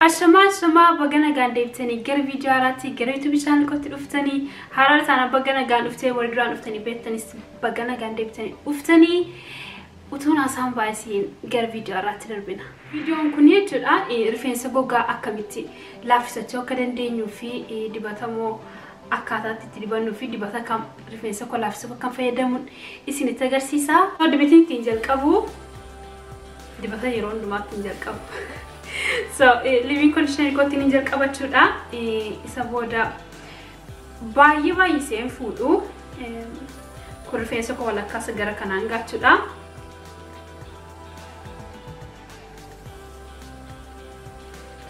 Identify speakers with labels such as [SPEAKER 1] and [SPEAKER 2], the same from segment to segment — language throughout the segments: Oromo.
[SPEAKER 1] Ashamaa ashamaa baga nagaan deebitanii gara viidiyoo haaraatti gara YouTube channel kootti dhuftanii haaraa taana baga nagaan dhuftee warri duraan dhuftanii beektanis baga nagaan deebitanii dhuftanii utuun haasaan baay'isiin gara viidiyoo haaraatti darbina. Viidiyoon kun jechuudha rifeensa gogaa akkamitti laaffisachuu akka dandeenyuu fi dibatamoo akkaataatti itti dibannuu fi dibata kam rifeensa koo laaffisuuf akkam fayyadamuun isinitti agarsiisa. Dibatni ittiin jalqabu dibata yeroo hundumaa ittiin jalqabu. So, leave-in conditioner kootiin hin jalqabachuudha. Isa booda baay'ee baay'iseen fuudhu. Kun rifeensa koo walakkaas gara kanaan gaachuudha.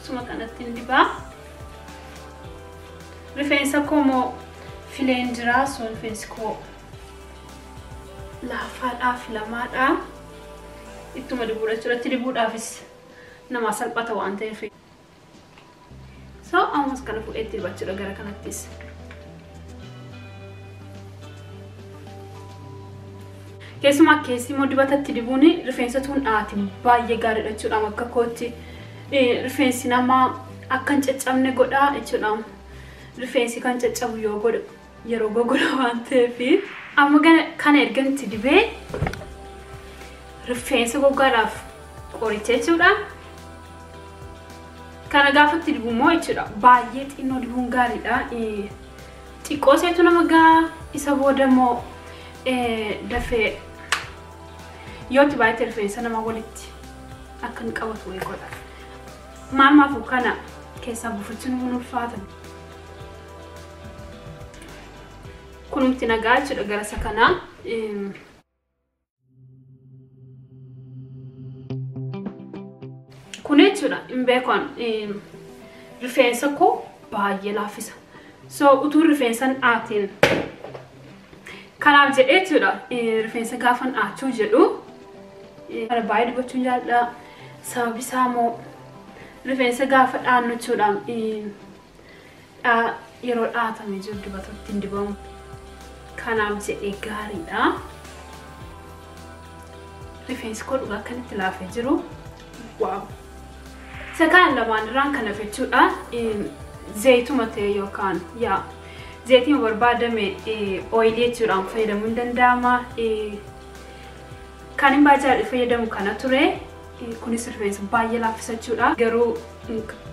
[SPEAKER 1] Suma kanatti hin dibaa. Rifeensa koo immoo fileen jira. So, rifeensi koo laafaadhaa filamaadha. Ittuma dibuudha jechuudha. Itti dibuudhaafis nama salphata waan ta'eef. So, ammas kana fuudhee itti dibachuudha gara kanattis. Keessumaa keessi immoo dibatatti dibuun rifeensa tuun dhaatiin baay'ee gaariidha jechuudha. Akka kootti rifeensi namaa akka hin caccabne godha jechuudha. Rifeensi kan caccabu yoo godhu yeroo gogola waan ta'eef. Amma kana erga itti dibee rifeensa gogaadhaaf qoricha jechuudha. Kana gaafa itti dibu immoo jechuudha baay'ee xinnoo dibuun gaariidha. Xiqqoo seetu nama gaa isa booda immoo dafee yoo itti baay'ate rifeensa nama walitti akka hin qabatu wayii godha. Maal maafuu kana keessaa buufachuun ni ulfaata. Kunumti nagaa jechuudha gara isa kanaa. Kun jechuudha hin beekan rifeensa koo baay'ee laaffisa. So utuu rifeensa hin dhaatiin kanaaf jedhee jechuudha rifeensa gaafa hin dhaachuu jedhu kana baay'ee dibachuun jaalladha. Sababi isaa immoo rifeensa gaafa dhaannu jechuudha yeroo dhaatamee jiru dibatatti hin dibamu. Kanaaf jedhee gaariidha. Rifeensi koo dhugaa kan itti laafee jiru. Waaw! Isa kana lamaan irraan kan hafe jechuudha. Zayituma ta'e yookaan yaa zayitiin barbaadame ooyilii jechuudhaan fayyadamuun danda'ama. Kan hin baay'ee fayyadamu kana ture. Kunis rifeensa baay'ee laaffisa jechuudha. Garuu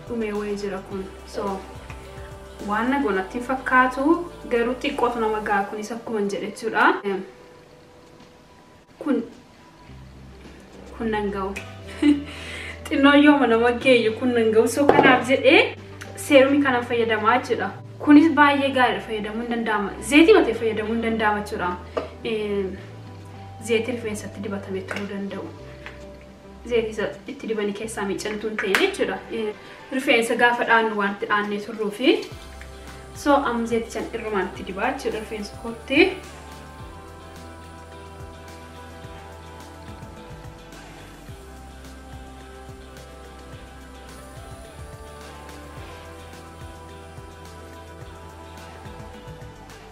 [SPEAKER 1] dhumee wayii jira kun. So waan na goonatti hin fakkaatu garuu xiqqootu nama ga'a kunis akkuma hin jedhe jechuudha. Kun nan ga'u. Xinnoo yooma nama geeyyu kun nan ga'u. So kanaaf jedhee seerumii kana fayyadamaa jechuudha. Kunis baay'ee gaariidha fayyadamuu hin danda'ama. Zayitii matee fayyadamuu hin danda'ama jechuudha. Zayitii rifeensatti dibatamee turuu danda'u. Zayitii isa itti dibanii keessaa miiccantu hin ta'in jechuudha. Rifeensa gaafa dhaannu waan itti dhaannee turruufi. So amma zayitichaan irrumaan itti dibaa jechuudha rifeensa kootti.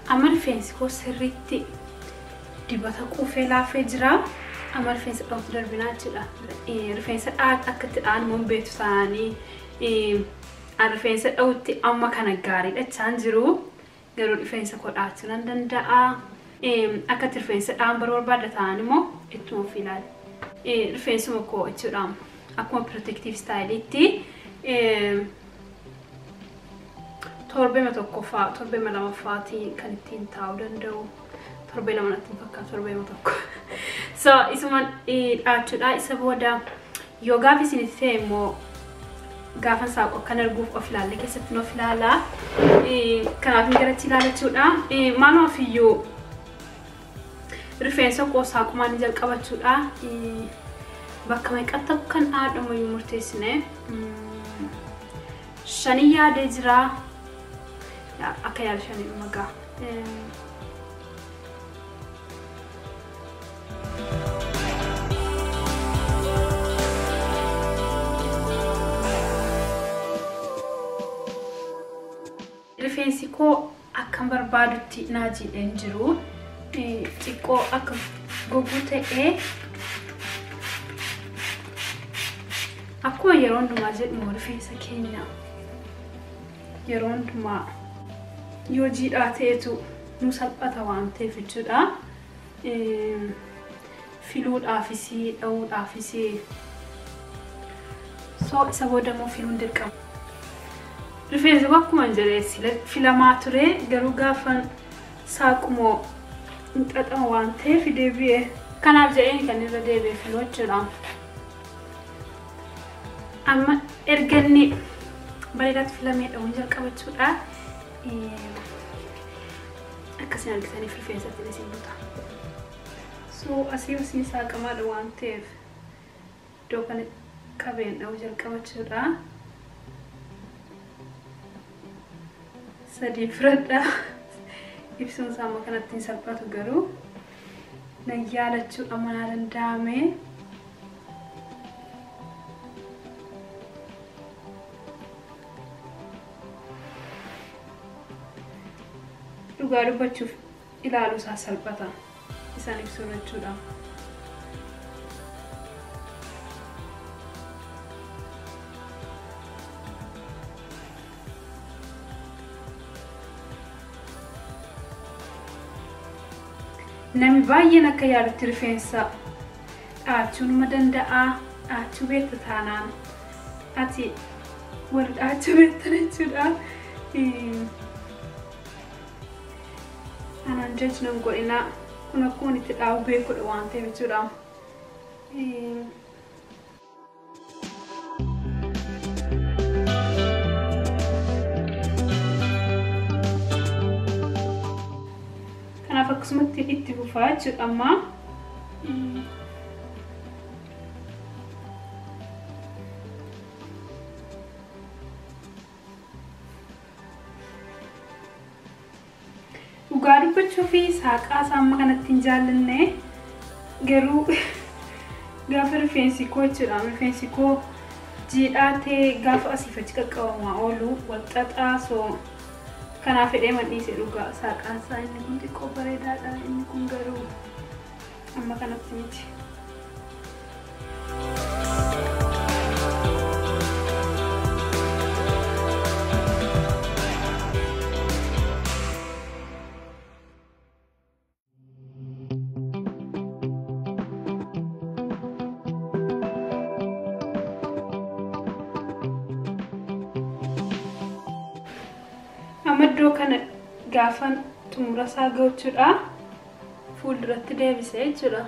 [SPEAKER 1] Amma rifeensi koo sirriitti dibata quufee laafee jira. Amma rifeensa dhawutti darbinaa jechuudha. Rifeensa akka itti dha'an immoo hin beektu taananii rifeensa dhawutti amma kana gaariidha jechaan jiru. Garuu rifeensa koo dhahachuu nan danda'a. Akka itti rifeensa dha'an baruu barbaadda taanaan immoo ittuma of ilaali. Rifeensuma koo jechuudha akkuma protective styleetti torbeema tokkoffaa torbeema lamaffaatiin kan ittiin taa'uu danda'u. Torbee lama natti hin fakkaatu torbeema tokko. So isuma dhaachuudha. Isa booda yoo gaafa isinitti ta'e immoo gaafa saaqu akkan arguuf of ilaalle keessatti of ilaalaa. Kanaaf hin garatti ilaalachuudha. Maaluma ofiyyuu rifeensa koo saaqumaan ni jalqabachuudha. Bakka meeqatti akkan dhaadhamu iyyuu murteessine. Shanii yaadee jira. Akka yaada shanii dhuma ga'a. Rifeensi koo akkan barbaadutti naa jiidheen jiru. Xiqqoo akka gogu ta'ee Akkuma yeroo hundumaa jedhamu rifeensa keenya yeroo hundumaa yoo jiidhaa ta'etu nu salphata waan ta'eef jechuudha. Filuudhaafis dha'uudhaafis so isa booda immoo filuun dirqama. Rifeensi akkuma jedhee filamaa ture garuu gaafan saaqumoo hin xaxama waan ta'eef deebi'ee kanaaf jedheen kan irra deebi'ee filuu jechuudha. Amma erga inni bareedaatti filamee dha'uun jalqaba jechuudha. Akkasiin argitaniif rifeensatti isin buta. So asii asiin saaqamaadha waan ta'eef iddoo kana qabeen dha'uu jalqaba jechuudha. Sadii firadha. Ibsuun isaa amma kanatti hin salphatu garuu nan yaalachuudha manaa danda'ame. Dhugaa dubbachuuf ilaaluu isaa salphata isaan ibsuu jechuudha. Namni baay'een akka yaadutti rifeensa dhahachuu numa danda'a. Dhahachuu beekta taanaan ati warri dhahachuu beektan jechuudha. Anaan jechi nan godhina kun akkuma itti dhahu beekudha waan ta'eef jechuudha. Kanaaf akkasumatti itti fufaa jechuudha amma. Dhugaa dubbachuu fi saaqaa isaa amma kanatti hin jaallanne garuu gaafa rifeensi koo jechuudha. Rifeensi koo jiidhaa ta'e gaafa asiif achi qaqqabamaa oolu wal xaxaa so kanaaf fedhee mandhiise dhugaa saaqaan isaa inni kun xiqqoo bareedaadha inni kun garuu amma kanatti miti. Amma iddoo kana gaafan xumura isaa gochuudha. Fuulduratti deebisee jechuudha.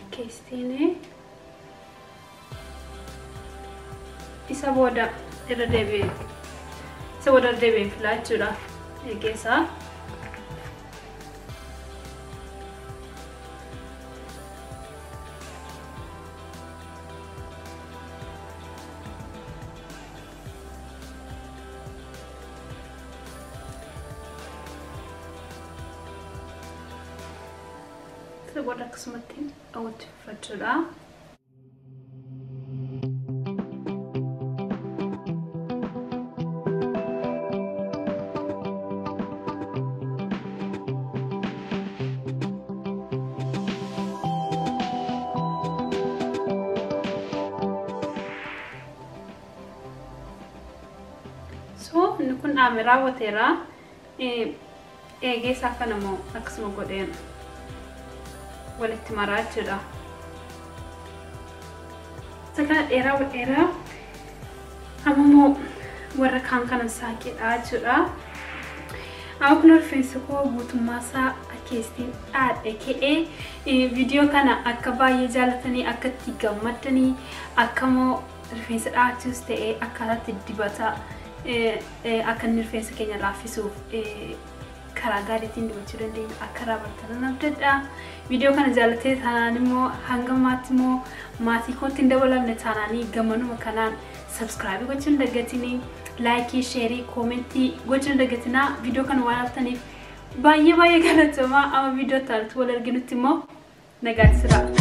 [SPEAKER 1] Akkeessitiin isa booda irra deebi'ee isa booda irra deebi'ee filaa jechuudha. Eegeessaa. Isa booda akkasumatti dhawwatti fufachuudha. So inni kun dhaame raawwateera. Eegee isaa kana immoo akkasuma godheen walitti maraa jechuudha. Isa kana dheeraa dheeraa amma immoo warra kaan kanan saaqedha jechuudha. Amma kun rifeensa koo guutummaa isaa akkeessiin dhaadhe ka'ee viidiyoo kana akka baay'ee jaallatanii akka itti gammaddanii akka immoo rifeensa dhahachuus ta'ee akkaataatti dibata akka inni rifeensa keenya laaffisuuf karaa gaariitiin dibachuu dandeenya akka irraa baratan abdadha. Viidiyoo kana jaallattee taanaan immoo hanga ammaatti immoo maatii kootti hin dabalamne taanaanii gamanuma kanaan subscribe gochuu hin dagatinii, laayikii, sheerii, koomentii gochuu hin dagatinaa. Viidiyoo kana waan ilaaltaniif baay'ee baay'ee galatoomaa. Amma viidiyoo itti aanutti wal arginutti immoo nagaatti turaa.